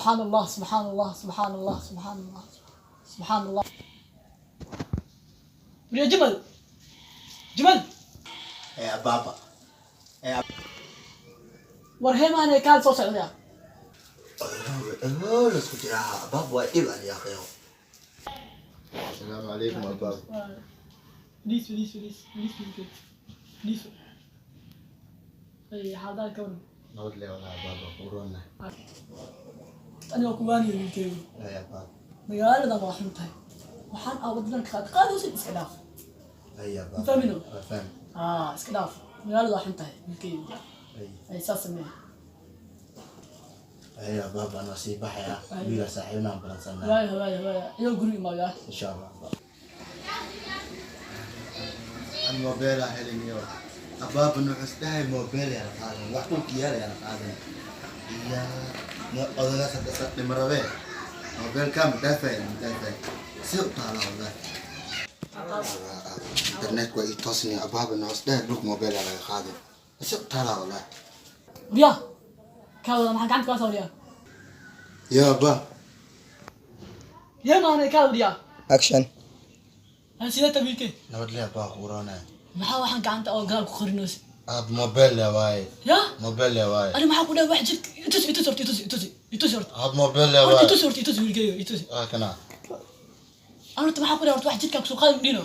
Subxaan Allah, subxaan Allah, subxaan Allah, subxaan Allah, subxaan Allah. Wariya Jamal, Jamal. Ee abaaba. War heemaane, kaal soo socdaya. Lasku jiraa abaab, waa dhib an yaaqeyo. Asalaamu calaykum, abaab. Fadhiis, fadhiis, fadhiis, fadhiis, fadhiis, fadhiis. Ay, xaaladaha ka waran? Nabad le walaa, abaaba, qurona. Aniga kuwaaniyo, wiilkeygu. Ay, abaab. Magaalada waa xun tahay, waxaan aa wadadan qaad qaadaysid, iska dhaaf. Ay, abaab. Fahmino? Waa fahmi. Aa, iska dhaaf, magaalada waa xun tahay, wiilkeygu. Ay. Ay, saas samee. Ay, abaab, anaa sii baxaya. Ay. Wiila saaxiibnaan balansanaa. Waaya, waaya, waaya, iyagoo guriga imaaya. Insha Allah, abaab. An mobile heliniyo, abaab, nuxus dhahay mobile yana qaadan, wax dhulka yaala yana qaadan iya no odagaas hadda sa dhimarabe mobilka madaafay madaafay si u taala wallahi. Internet waa ii toosni, abaab, nuxus dhahay dhulka mobile laga qaadan, si u taala wallahi. Waryaa, kaa wada maxaa gacanta kaasa, waryaa? Ya abba. Heemaane, kaa waryaa. Action. Sidee ta, wiilkey? Nabad le, abaa, qurana. Maxaa waxaan gacanta oo gadaal ku qarinaysa? Ab, mobile le waaye. Ya? Mobile le waaye. Ani maxaa ku dhahay? Wax jidka itus, itus horta, itus, itus, itus horta. Ab, mobile le horta waaye. Itus horta, itus, wiilkeyga, itus. Ah, kana. Ani horta maxaa ku dhahay? Horta wax jidkaa kusoo qaadi dhino.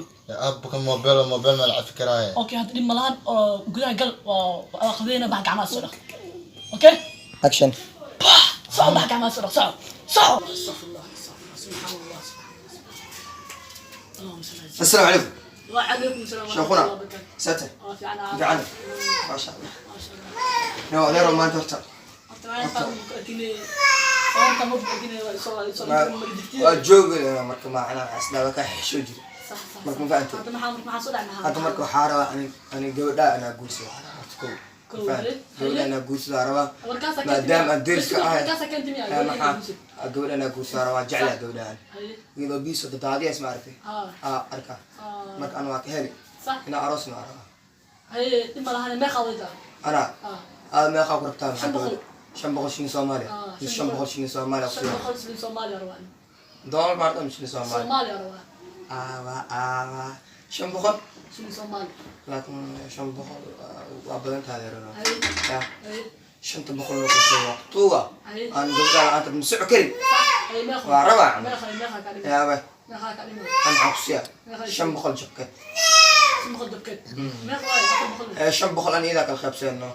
Ab, kan mobile, mobile ma la cafi karaaye. Okay, hadda dhib malahan oo gudaha gal, waa qadayna, bax, gacmaha soo dhaq, okay? Action. Bax, soco, bax, gacmaha soo dhaq, soco, soco. Astaghfirullah, astaghfirullah, subxaan Allah, allahuma salli ala. السلام عليكم. وعليكم السلام ورحمة شيخنا. الله وبركاته. ساتر. اه، في عنا. fiican, maasha Allah. ما شاء الله. No adeero, maanta horta horta waa intaan ku arkinay, horta ma ku arkinay, waa soo waa joogi marka macnaha asdaba ka xisho jira. صح صح. Marka ma fahantay? Hadda maxaa soo dhacay, maxaa? Hadda marka waxaa rabaa ani gabadha anaa guursado waxaa rabaa horta kow. Kow, Ma fahantay? eh? Gabadha anaa guursado rabaa. Warkaasa. Maadaama aan deriska ahay. Warkaasa keentay miyaa? Eh, maxaa gabadha anaa guursado rabaa, jeclaa gabadhaan. Haye. Iyadoo biiso dadaadiyas ma aragtay? Ha. Aa, arka. Ah. Marka ana waa ka heli. Inaa aroosna waa rabaa. Haye, dhib ma lahan, meeqa wayta? Anaa ah. Aad meeqaa ku rabtaa, maxaa? 500. Gabadha 500 shilin Soomaaliya. Ah, Mise 500 shilin Soomaaliya shan kusiiya? boqol shilin Soomaaliya rabaa. Doolar maarta ama shilin Soomaaliya? Soomaaliya rabaa. Aawa, aawa, 500. Shilin Soomaaliya. Laakiin 500 waa badan tahay, adeerano. Haye. Ya. Haye. 500 loo kusoo waqtuga. Haye. Aan gabadha la'aanta ma soco karin. Sax, haye, meeqa? Waa rabaa. Meeqa, meeqa ka dhigay? Yaaba. Meeqa ka dhigay? Aan maxaa kusiiya? Meeqa? 500 jabkeed. 500 dabkeed meeqa waaye? 400? Ee, 500 aan iyadaa kala qaybseenno.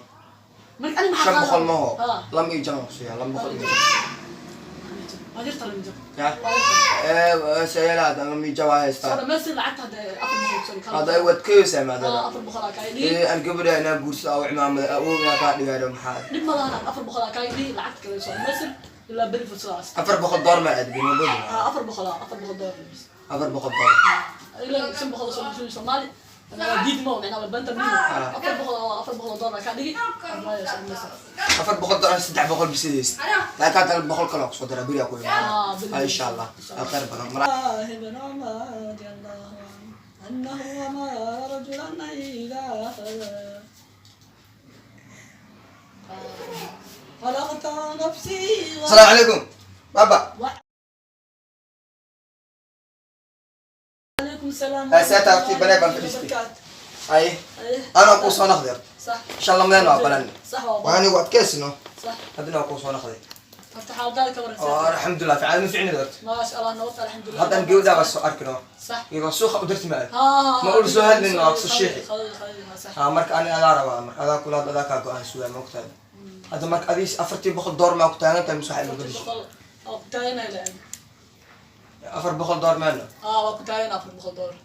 Marka ani maxaa? 500 maho. Ah. Lama iyo jab aan kusiiya, 200 iyo jab. Waa jirta lama jab. Ya. Waa jirta. Ee, seelaad lama iyo jab aa soo haystaa. dhamaystir lacagta hadda, 400 soo. Hadda ay waad keysaa maadada. 400 aa kaa dhigi. Ee, aan gabadha inaa guursado aw cimaamada awoog inaa kaa dhigayo maxaa? Dhib ma lahan, 400 aa kaa dhigi, lacagta kale soo dhamaystir ilaa beri fursadaas. 400 door ma aad bin mabodi. Ah, 400, 400 doolar. 400 door. Ilaa 500 soo shilin Soomaali diid ma macnaa waa banta miyo 400 oo 400 doolar kaa dhigi, waayo soo dhamaystir. 400 door, 300 bisidaysa, laakiin haddana 100 kale oo kusoo dara beri aa ku Ah, imaana. beri. Ah, insha Allah, khayr badan. الله بن عمر رضي الله عنه أنه أمر رجلا إذا أخذ خلقت نفسي. السلام عليكم بابا. وعليكم السلام. هاي ساعتها أختي بنات بان فلسطين. وبركاته. Ay. أيه. Anaa kuu soo noqday. صح. Insha Allah mudane waa balan. صح والله. Waa anigu adkeysino. صح. Haddana waa kuu soo noqday. Horta xaaladaada ka Oo. waraysa? Alxamdulilah, fiican, ma ficni horta. ما شاء الله، نوصل الحمد لله. Haddaan gabadhaa baa soo arkino. صح. Iyadoo suuqa u dirti ma aad. ها. Ma ul soo hadlin waa soo sheexi. خلي خلي، صح. Ha, marka ani adaa rabaa, marka adaa kula adaa kaa go-aan sugaa, ma ogtahay? Hadda marka adiis 400 door maa ku taagan tahay mise waxaa igu gadishay? 400 oo ku taaganahay laan. 400 door maano? اه، waa ku taagan 400 doolar.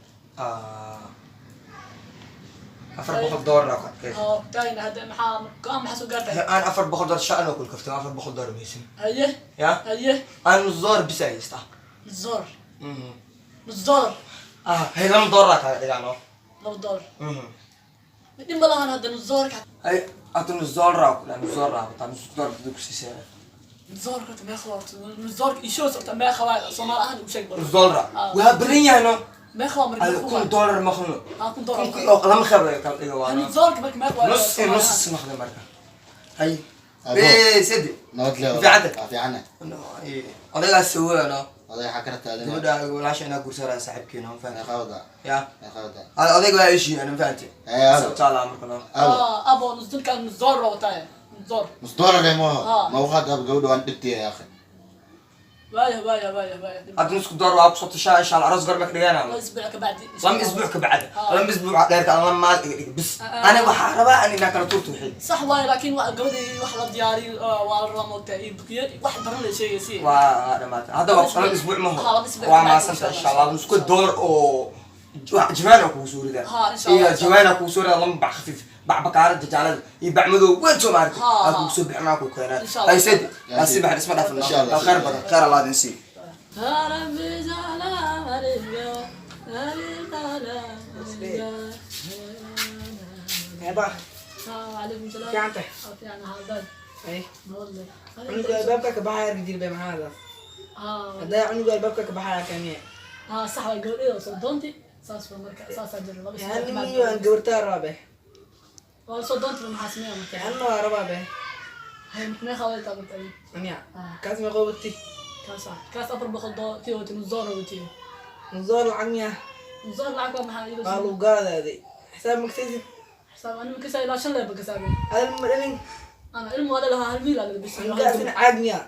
400 door aa ku adkaysa. اه، ku taagan. Hadda maxaa go-aan, maxaa soo gaartay? Aan 400 door shan oo kul kaftan, 400 door maysan. Haye. Ya. Haye. Aan nus door bisa haystaa. Nus doolar? Nus doolar? Ah, hay, 2 doolar aa kaaga dhigaa no. 2 doolar dhib ma lahan, hadda nus doolarka. Hay, hadda nus doolar aa ku dhaha, nus doolar aa wataa, nus doolar bada ku siisaya. Nus doolarka horta meeqa waa? Horta nus doolarka ishoos horta meeqa waa Soomaali ahaan u sheeg bar. Nus doolar. Ah. Waa badan yahay no. Meeqa waa marka? Ada 1000 doolar maqlno. Ah, 1000 doolar. Kunkii oo lama khayb laga kala dhigo waa Nus doolarka marka meeqa waa? Nus iyo nus is noqday marka. Hay. Besedi. Nabad le. Fiicanta. Waa fiicana. Odaygaas sawirano. Oday waxaa ka rabtaa adina? Gabadha walaasha inaa guursanaya saaxiibkiina, ma fahanti? Meeqa wadaa? Ya. Meeqa wadaa? Hada odayga waa heshiiyeen, ma fahanti? Ee, abo. Sabtaala marka no. Abo. Abo, nus dilkan nus doolar oo wataa, nus doolar. Nus doolar eh mooho. Ah. Ma uqaad ab gabadha waan dhibtiya ya akhi. Waaya waaya waaya waaya. Hadda nusku door waa kusoo tashaa insha Allah, aroos goor ma ka dhiganaa? 2 isbuuc ka bacdi. 2 isbuuc ka bacda. Ah. 2 isbuuc dheerka aan la maal iga dhig bis. Ah. Aniga waxaa rabaa an inaa kala tuurto wixii. Sax waaye, laakiin waa gabadhii wax la diyaariyo waa la rabaa moogtaa iyo bukiye wax badan la sheegay si. Waa dhamaatay hadda, waa 2 isbuuc maho. Ha, 2 isbuuc waa ka bacdi, maasanta insha insha Allah nusku door oo jawaan oo kugu soo ridaa. Ha, insha iyo Allah. Jawaan oo kugu soo ridaa lama bac khafiif, bac bakaara jajaalada iyo bac madow weyn soo maartay. Ha, aa ha. Kugu soo bixinaa ku keenaa. Insha Allah. Hay sedi. Ya, aa si baxan isma dhaafin. Insha Allah. Khayr badan, khayr Allah idin siiyo. ربي سلام عليك ربي سلام عليك. Eeba. وعليكم السلام. Fiican tahay? Fiican xaaladaad? Ay. Nabad. Cunuga albaabka ka baxaya arki jiray maxaa? Ha. Haddaa cunuga albaabka ka baxaya kaniye. Ha, sax waa, gabadheeda soo doonti saas waa, marka saasaa jira 2 isbuuc ka Yani bacdi. miyo aan gabartaa rabaa. Waa soo doonti, maxaa sameeya marka? Anna waa rabaa be. Hay, meeqa way taabatay? Aniya. Ah. Kaas ma qowti? Kaas ah kaas 400 tii wati nus doolar wati. Nus lacag miya? Nus doolar lacag waa maxaa iiga? Waa lagu gaadaaday. Xisaab maktaysid? Xisaab anima kasaa ilaa shan leeba kasaabay. Adal ma dhalin? Ana ilmu waa dhalahaa, hal wiil aa laga bisay. Cunugaasina caag miya?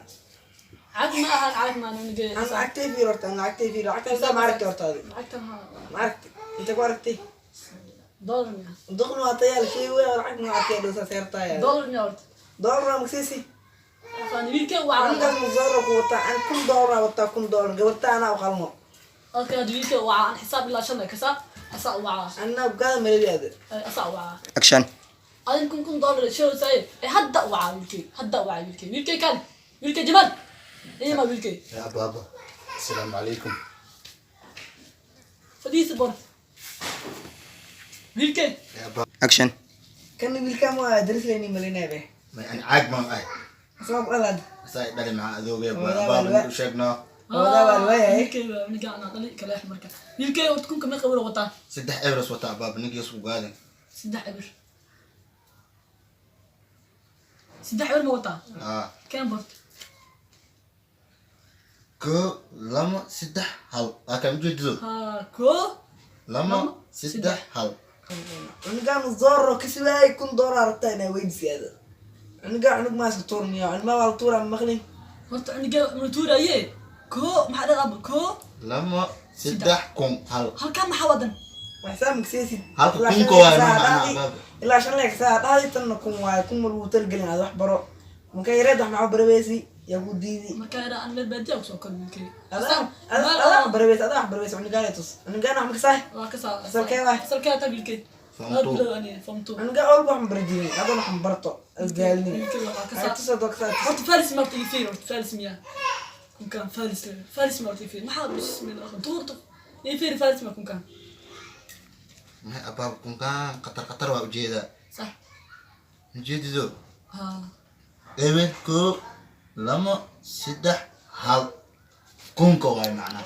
Caag ma ahan, caag ma ahan. Aan lacagtay fiir horta, aan lacagtay fiir. Lacagtan saa ma aragtay horta adi? Lacagtan ha. Ma aragtay? Inta ku aragtay? Doolar miya? Duqna waa tayaal shay weyn oo lacag ma arkay dhowsa seertaaya. Doolar miya horta? Doolar waa maktaysi? Aqaan wiilkee waa. Cunugaas nus ku wataa, aan $1000 wataa, $1000 gabarta anaa u qalmo. Okay, hada wiilkee waa aan xisaab ilaa shan kasaa asaa wacaa. Anaa gaada malabiyaada. Asaa wacaa. Action. Adin $1000 sheegaysaa ee hadda wacaa wiilkee, hadda wacaa wiilkee, wiilkee kan, wiilkee Jamaal ima wiilkee. Ya baaba. Assalaamu calaykum. Fadhiisi bor wiilkee. Ya baaba. Action. Kan wiilkaan waa daris leyni malinaya be. Ma ani caag maan ahay. Asmaa ku dhalaad. Asaa i dhali maxaa adoogay Wadaa baaba waa mid u sheegnaa. Wadaa waa waayahay. Wiilkee waa ninka anaa dhali kaleex, marka wiilkee horta kunka meeqa wiil wataa? Saddex euros wataa baaba, ninkii isku gaadin. Saddex eber, saddex eber ma wataa? Ah. Keen bort. Koo, lama, saddex, hal. Waa kaan ujeedido. Ha, koo. Lama, lama, saddex, hal. Cunugaan zorro kasi waayay $1000 rabtaa inaa weydiisaado. Cunugaan cunug maaska tuurniyo, ilmaha waa la tuuraa ma maqlin. Horta cunugee ma tuuraye? Koo maxaa dhal abo? Koo. Lama, saddex, kun, hal. Halkaa maxaa wadan? Wax xisaab maksaysid. Halka Ilaa kunka shan waaye leeg ma saa macnaha dhahdi- baaba. Ilaa shan leeg saa dhahdi tanna kun waaye, kun ma lagu talgelin aad wax baro. Marka yareed wax maxaa baraweysi yaa ku diidi. Markaa yaraa aan meel baadiya kusoo kor wiilkee. Adaa wax baraweysi, adaa wax baraweysi cunugaan tus. Cunugaan wax maksaay. Waa kasaa. Fasalkee waay? Fasalkee taa wiilkee? Form Laba two. bilood aniga form two. Cunugaan awalba wax ma bari jirin, adoon wax ma barto. Isgaalin. Wiilkee waxaa kasaa. Ay tus adoo kasaa tus. Horta faris ma horta ii fiir, horta faris miyaa kunkaan? Faris le faris ma horta ii fiir maxaa? Bismillah, duurta ii fiir, faris ma kunkaan? Maxay abaaba kunkaan khatar khatar waa ujeedaa. Sax. Ujeedido. Ha. Eber, koo, lama, saddex, hal. Kunka waaye macnaha.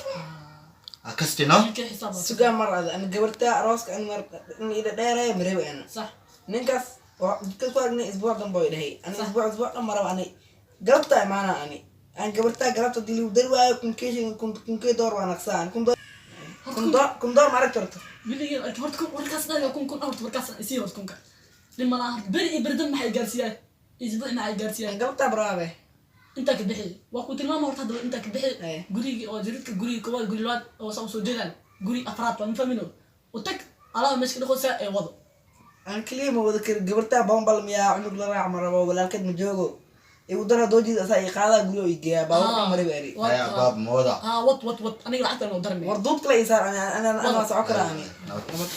Ha kasti no? Wiilkee xisaab waa. Sugaa mar ada ana gabarta arooska an mar in ila dheeraya marebi ana. Sax. Ninkaas waa jidka ku aragnay isbuuc dambe way dhahay ani isbuuc isbuuc dhan maraba ani galabta imaana ani aan gabartaa galabta hadii lagu dari waayo kunkeeshin kunkee door waa naqsaa ani kun door kun door ma aragti horta. Wiilkee horta kun warkaas dhaga kun kun horta warkaas isii horta kunka nin malaha horta beri iyo beridan maxay gaarsiiyaan, isbuuc maxay gaarsiiyaan? Aan galabtaa baraabe. Intaa ka bixi waa ku tilmaama horta haddaba intaa ka bixi. Eh. Gurigii oo jiridka gurigi koowaad, guri labaad oo saa usoo jeedaan, guri afraad waa mafahmino u tag alaaba meesha ka dhaqo saa ee wado. Aan keliya ma wada kari gabartaa bombal miyaa cunug la raac ma rabo walaalkeed ma joogo igu dara doojiid asaa i qaadaa guri oo i geeyaa baabuurka mari baari. Haya baab ma wada. Ha, wad wad wad, aniga lacagta noo darmay. War duubka la ii saar ani ana ana socon karaa ani. Nabad.